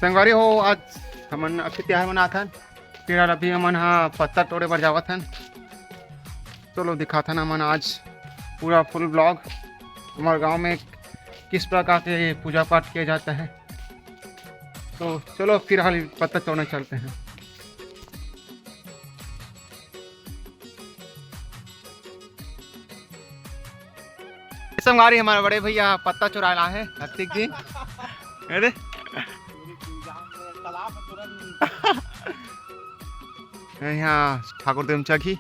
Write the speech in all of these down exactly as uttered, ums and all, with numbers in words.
संगवारी हो, आज हमन अक्षय तिहार मनाथन। फिलहाल अभी हमन ह पत्ता तोड़े बर जावत हन। चलो दिखाथन हमन आज पूरा full vlog, हमारे गांव में किस प्रकार से पूजा पाठ किया जाता है। तो चलो फिलहाल पत्ता तोड़ने चलते हैं। संगवारी, हमारे बड़े भैया पत्ता चुराए ला हे, हत्तिक जी। अरे, यहाँ ठाकुर देव चघी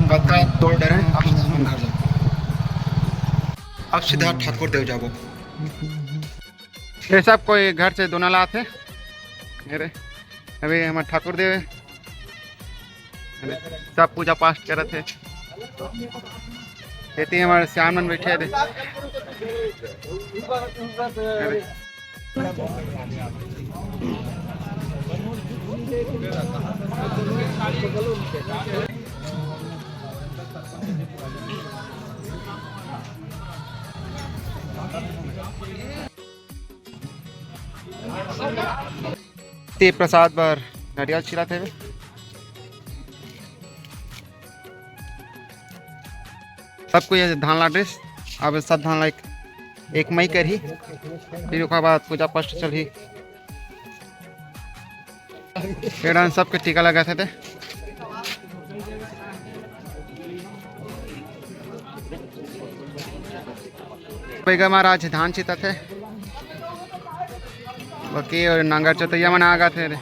पत्ता तोड़ डरे, अब घर जाओ। अब सीधा ठाकुर देव जाबो। ये सब कोई घर से दोना लात हे। अरे, अभी हमारे ठाकुर देव हे। अरे, सब पूजा पाठ करत हे। एती हमारे श्याम मन बैठे हे। अरे। ते प्रसाद बर नरियल छिलत हे। सब कोई धान ला डरिस, अब सब धान ला एक, एक मई करही, फिर ओकर बाद पूजा पाठ चलही। एडन सबके टीका लगाथे ते। बैगा महाराज धान छिताथे। बाकी और नांगर चोतैया मन आगाथे रे।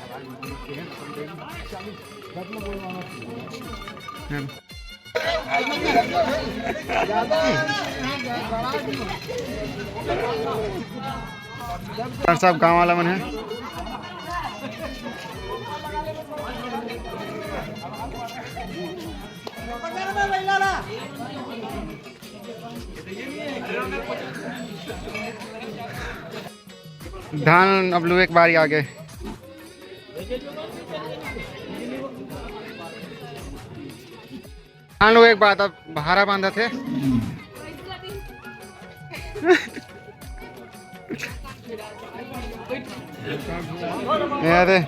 और सब गांव वाला मन हे। धान अब लुए के बारी आगे। धान लुए के बाद अब भारा बांधत हे। ये दे।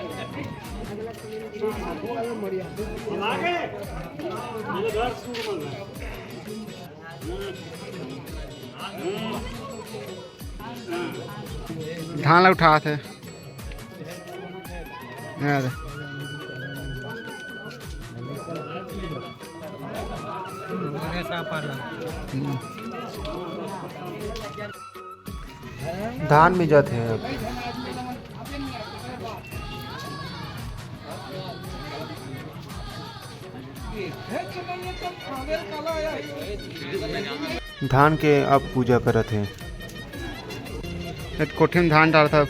धान ला उठात हे। ये दे। हम्म। धान मिंजात हे अब। धान के अब पूजा करत हे। एक कोठी म धान डारत हे।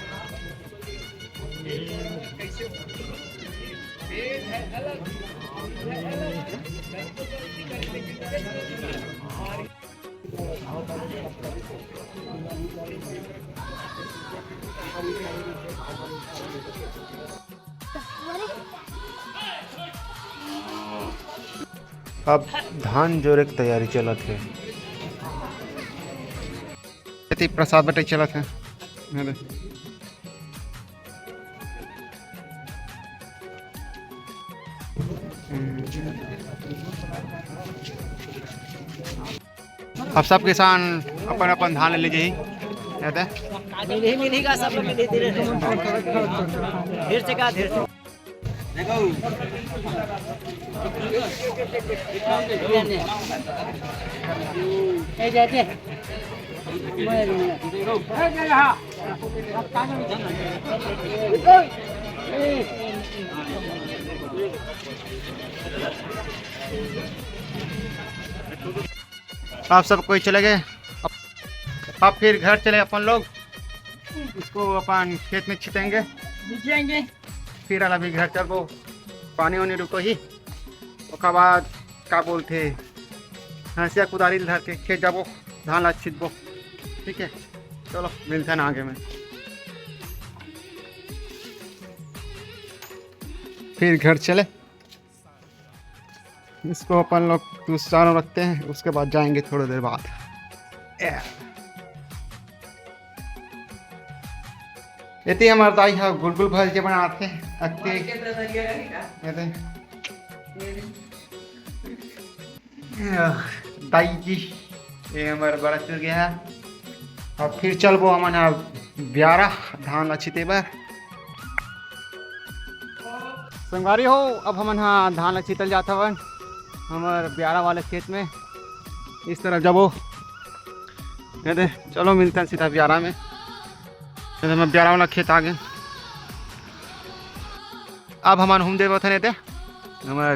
अब धान जोरे के तैयारी चलत हे। एती प्रसाद बटई चलत हे। अरे। अब सब किसान अपन अपन धान ले जाही। याद है? मिलही, मिलही का सब मिलही तेरे। धीरे से का, धीरे से। ए, जाते। आप सब कोई चले गए, अब, अब फिर घर चले अपन लोग, इसको अपन खेत में छिटेंगे, बीजेंगे। फिर अभी घर चलबो, पानी वानी रुकही, ओकर बाद का बोलथे, हंसिया कुदारी धर के खेत जाबो, धान ला छिटबो। ठीक है, चलो मिलते हैं आगे में। फिर घर चले। इसको अपन लोग कुछ चारों रखते हैं, उसके बाद जाएंगे थोड़ी देर बाद। ए। एती हमर दाई ह गुलगुल भर के बनाथे। अक्ति एती दाई जी, ये हमर बड़ा चुर गया है। अब फिर चलबो हमन ह ब्यारा धान ला छिते बर। संगवारी हो, अब हमन ह धान ला छितल जात हवन हमर ब्यारा वाले खेत में। इस तरफ जाबो। ये दे, चलो मिलते हैं सीधा ब्यारा में। ये दे, मैं ब्यारा वाला खेत आ गए। अब हमन हूम देवत है, ये दे, हमर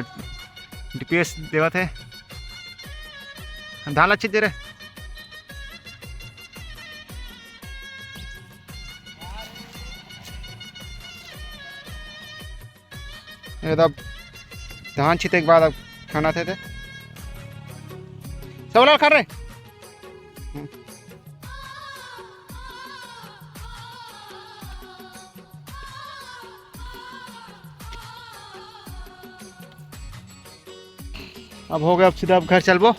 डीपीएस देवत है। धान ला छित दे रे। ये तो धान छिते के बाद अब खाना थे, थे। सब लाल खा रहे। अब हो गया, अब सीधा अब घर चलबो।